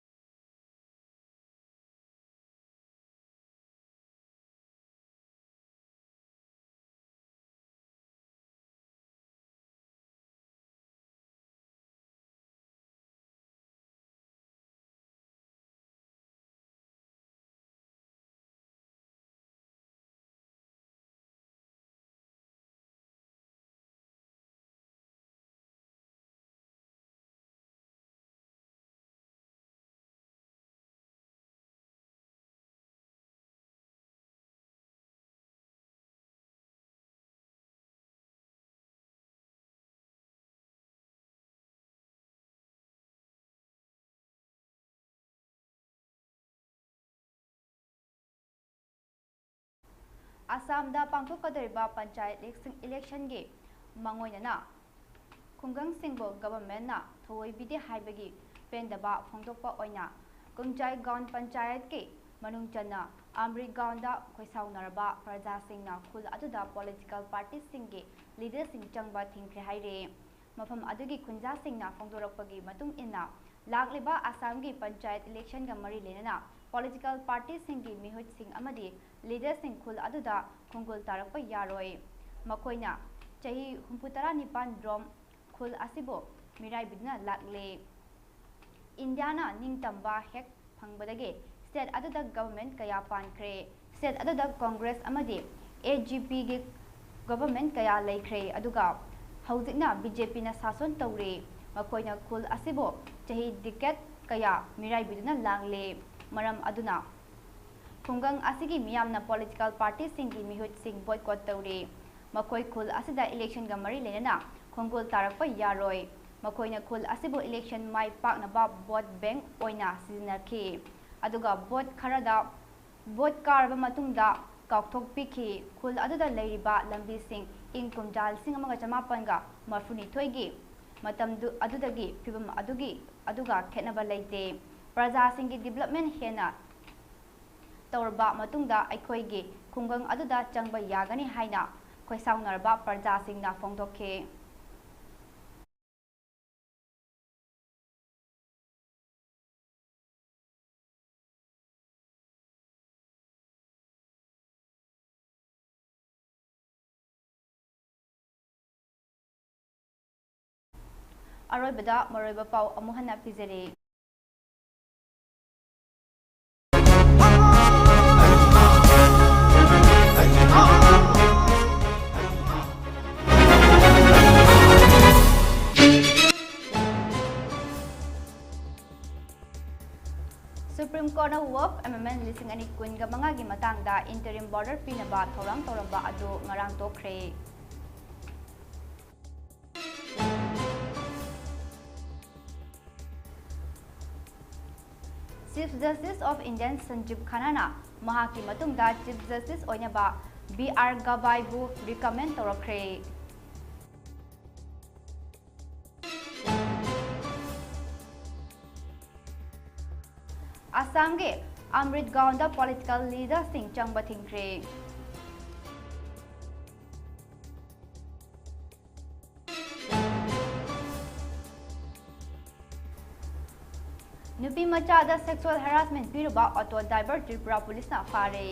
ꯑꯁꯥꯝꯗ ꯄꯥꯡꯊꯣꯛꯀꯗꯧꯔꯤꯕ ꯄꯟꯆꯥꯌꯠ ꯏꯂꯦꯛꯁꯟꯒꯤ ꯃꯥꯡꯑꯣꯏꯅꯅ ꯈꯨꯡꯒꯪꯁꯤꯡꯕꯨ ꯒꯚꯔꯟꯃꯦꯟꯠꯅ ꯊꯧꯑꯣꯏꯕꯤꯗꯦ ꯍꯥꯏꯕꯒꯤ ꯄꯦꯟꯗꯕ ꯐꯣꯡꯗꯣꯛꯄ ꯑꯣꯏꯅ ꯀꯨꯝꯖꯥꯏ ꯒꯥꯎꯟ ꯄꯟꯆꯥꯌꯠꯀꯤ ꯃꯅꯨꯡ ꯆꯟꯅ ꯑꯝꯔꯤ ꯒꯥꯎꯟꯗ ꯈꯣꯏꯁꯥꯎꯅꯔꯕ ꯄ꯭ꯔꯖꯥꯁꯤꯡꯅ ꯈꯨꯜ ꯑꯗꯨꯗ ꯄꯣꯂꯤꯇꯤꯀꯦꯜ ꯄꯥꯔꯇꯤꯁꯤꯡꯒꯤ ꯂꯤꯗꯔꯁꯤꯡ ꯆꯪꯕ ꯊꯤꯡꯈ꯭ꯔꯦ ꯍꯥꯏꯔꯤ꯫ ꯃꯐꯝ ꯑꯗꯨꯒꯤ ꯈꯨꯟꯖꯥꯁꯤꯡꯅ ꯐꯣꯡꯗꯣꯔꯛꯄꯒꯤ ꯃꯇꯨꯡ ꯏꯟꯅ, ꯂꯥꯛꯂꯤꯕ ꯑꯁꯥꯝꯒꯤ ꯄꯟꯆꯥꯌꯠ ꯏꯂꯦꯛꯁꯟꯒ ꯃꯔꯤ ꯂꯩꯅꯅ ꯄꯣꯂꯤꯇꯤꯀꯦꯜ ꯄꯥꯔꯇꯤꯁꯤꯡꯒꯤ ꯃꯤꯍꯨꯠꯁꯤꯡ ꯑꯃꯗꯤ ꯂꯤꯗꯔꯁꯤꯡ ꯈꯨꯜ ꯑꯗꯨꯗ ꯈꯣꯡꯒꯨꯜ ꯇꯥꯔꯛꯄ ꯌꯥꯔꯣꯏ꯫ ꯃꯈꯣꯏꯅ ꯆꯍꯤ ꯍꯨꯝꯐꯨꯇꯔꯥ ꯅꯤꯄꯥꯟ ꯔꯣꯝ ꯈꯨꯜ ꯑꯁꯤꯕꯨ ꯃꯤꯔꯥꯏꯕꯤꯗꯨꯅ ꯂꯥꯛꯂꯦ꯫ ꯏꯟꯗꯤꯌꯥꯅ ꯅꯤꯡꯇꯝꯕ ꯍꯦꯛ ꯐꯪꯕꯗꯒꯤ ꯁ꯭ꯇꯦꯠ ꯑꯗꯨꯗ ꯒꯚꯔꯟꯃꯦꯟꯠ ꯀꯌꯥ ꯄꯥꯟꯈ꯭ꯔꯦ꯫ ꯁ꯭ꯇꯦꯠ ꯑꯗꯨꯗ ꯀꯣꯡꯒ꯭ꯔꯦꯁ ꯑꯃꯗꯤ ꯑꯦ ꯖꯤ ꯄꯤꯒꯤ ꯒꯚꯔꯟꯃꯦꯟꯠ ꯀꯌꯥ ꯂꯩꯈ꯭ꯔꯦ, ꯑꯗꯨꯒ ꯍꯧꯖꯤꯛꯅ ꯕꯤ ꯖꯦ ꯄꯤꯅ ꯁꯥꯁꯣꯟ ꯇꯧꯔꯤ꯫ ꯃꯈꯣꯏꯅ ꯈꯨꯜ ꯑꯁꯤꯕꯨ ꯆꯍꯤ ꯗꯤꯀꯦꯠ ꯀꯌꯥ ꯃꯤꯔꯥꯏꯕꯤꯗꯨꯅ ꯂꯥꯛꯂꯦ꯫ ꯃꯔꯝ ꯑꯗꯨꯅ ꯈꯨꯡꯒꯪ ꯑꯁꯤꯒꯤ ꯃꯤꯌꯥꯝꯅ ꯄꯣꯂꯤꯇꯤꯀꯦꯜ ꯄꯥꯔꯇꯤꯁꯤꯡꯒꯤ ꯃꯤꯍꯨꯠꯁꯤꯡ ꯕꯣꯏꯀꯣꯠ ꯇꯧꯔꯤ꯫ ꯃꯈꯣꯏ ꯈꯨꯜ ꯑꯁꯤꯗ ꯏꯂꯦꯛꯁꯟꯒ ꯃꯔꯤ ꯂꯩꯅꯅ ꯈꯣꯡꯒꯨꯜ ꯇꯥꯔꯛꯄ ꯌꯥꯔꯣꯏ꯫ ꯃꯈꯣꯏꯅ ꯈꯨꯜ ꯑꯁꯤꯕꯨ ꯏꯂꯦꯛꯁꯟ ꯃꯥꯏ ꯄꯥꯛꯅꯕ ꯚꯣꯠ ꯕꯦꯡꯛ ꯑꯣꯏꯅ ꯁꯤꯖꯤꯟꯅꯈꯤ, ꯑꯗꯨꯒ ꯚꯣꯠ ꯈꯔꯗ, ꯚꯣꯠ ꯀꯥꯔꯕ ꯃꯇꯨꯡꯗ ꯀꯥꯎꯊꯣꯛꯄꯤꯈꯤ꯫ ꯈꯨꯜ ꯑꯗꯨꯗ ꯂꯩꯔꯤꯕ ꯂꯝꯕꯤꯁꯤꯡ ꯏꯪ ꯀꯨꯝꯖꯥ ꯂꯤꯁꯤꯡ ꯑꯃꯒ ꯆꯃꯥꯄꯟꯒ ꯃꯔꯤꯐꯨꯅꯤꯊꯣꯏꯒꯤ ꯃꯇꯝꯗꯨ, ꯑꯗꯨꯗꯒꯤ ꯐꯤꯕꯝ ꯑꯗꯨꯒꯤ, ꯑꯗꯨꯒ ꯈꯦꯠꯅꯕ ꯂꯩꯇꯦ꯫ ꯄ꯭ꯔꯖꯥꯁꯤꯡꯒꯤ ꯗꯤꯕ꯭ꯂꯞꯃꯦꯟꯠ ꯍꯦꯟꯅ ꯇꯧꯔꯕ ꯃꯇꯨꯡꯗ ꯑꯩꯈꯣꯏꯒꯤ ꯈꯨꯡꯒꯪ ꯑꯗꯨꯗ ꯆꯪꯕ ꯌꯥꯒꯅꯤ ꯍꯥꯏꯅ ꯈꯣꯏꯁꯥꯎꯅꯔꯕ ꯄ꯭ꯔꯖꯥꯁꯤꯡꯅ ꯐꯣꯡꯗꯣꯛꯈꯤ꯫ ꯑꯔꯣꯏꯕꯗ ꯃꯔꯨꯑꯣꯏꯕ ꯄꯥꯎ ꯑꯃꯨꯛ ꯍꯟꯅ ꯄꯤꯖꯔꯤ꯫ Supreme Courtꯅ ꯋꯛꯐ ꯑꯦꯃꯦꯟꯗꯃꯦꯟꯠ ꯂꯤꯁꯤꯡ ꯑꯅꯤ ꯀꯨꯟꯒ ꯃꯉꯥꯒꯤ ꯃꯇꯥꯡꯗ interim order ꯄꯤꯅꯕ ꯊꯧꯔꯥꯡ ꯇꯧꯔꯝꯕ ꯑꯗꯨ ꯉꯔꯥꯡ ꯇꯣꯛꯈ꯭ꯔꯦ꯫ Chief Justice of India ꯁꯟꯖꯤꯕ ꯈꯟꯅꯥꯅ ꯃꯍꯥꯛꯀꯤ ꯃꯇꯨꯡꯗ Chief Justice ꯑꯣꯏꯅꯕ ꯕꯤ ꯑꯥꯔ ꯒꯕꯥꯏꯕꯨ recommend ꯇꯧꯔꯛꯈ꯭ꯔꯦ꯫ ꯑꯁꯥꯝꯒꯤ ꯑꯃ꯭ꯔꯤꯠ ꯒꯥꯎꯟꯗ political leaderꯁꯤꯡ ꯆꯪꯕ ꯊꯤꯡꯈ꯭ꯔꯦ꯫ ꯅꯨꯄꯤ ꯃꯆꯥꯗ sexual harassment ꯄꯤꯔꯨꯕ auto driver Tripura ꯄꯨꯂꯤꯁꯅ ꯐꯥꯔꯦ꯫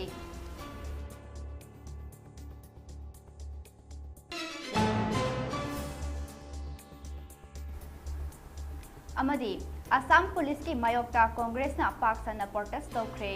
ꯑꯃꯗꯤ ꯑꯁꯥꯝ ꯄꯨꯂꯤꯁꯀꯤ ꯃꯥꯌꯣꯛꯇ ꯀꯣꯡꯒ꯭ꯔꯦꯁꯅ ꯄꯥꯛ ꯁꯟꯅ protest ꯇꯧꯈ꯭ꯔꯦ꯫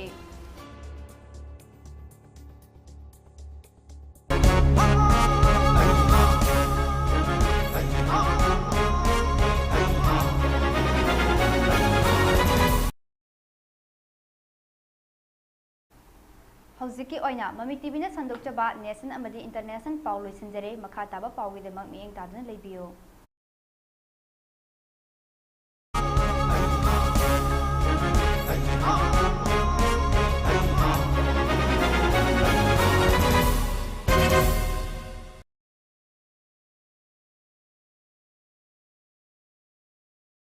ꯍꯧꯖꯤꯛꯀꯤ ꯑꯣꯏꯅ ꯃꯃꯤ ꯇꯤꯚꯤꯅ ꯁꯟꯗꯣꯛꯆꯕ national ꯑꯃꯗꯤ international ꯄꯥꯎ ꯂꯣꯏꯁꯤꯟꯖꯔꯦ꯫ ꯃꯈꯥ ꯇꯥꯕ ꯄꯥꯎꯒꯤꯗꯃꯛ ꯃꯤꯠꯌꯦꯡ ꯇꯥꯗꯨꯅ ꯂꯩꯕꯤꯌꯨ꯫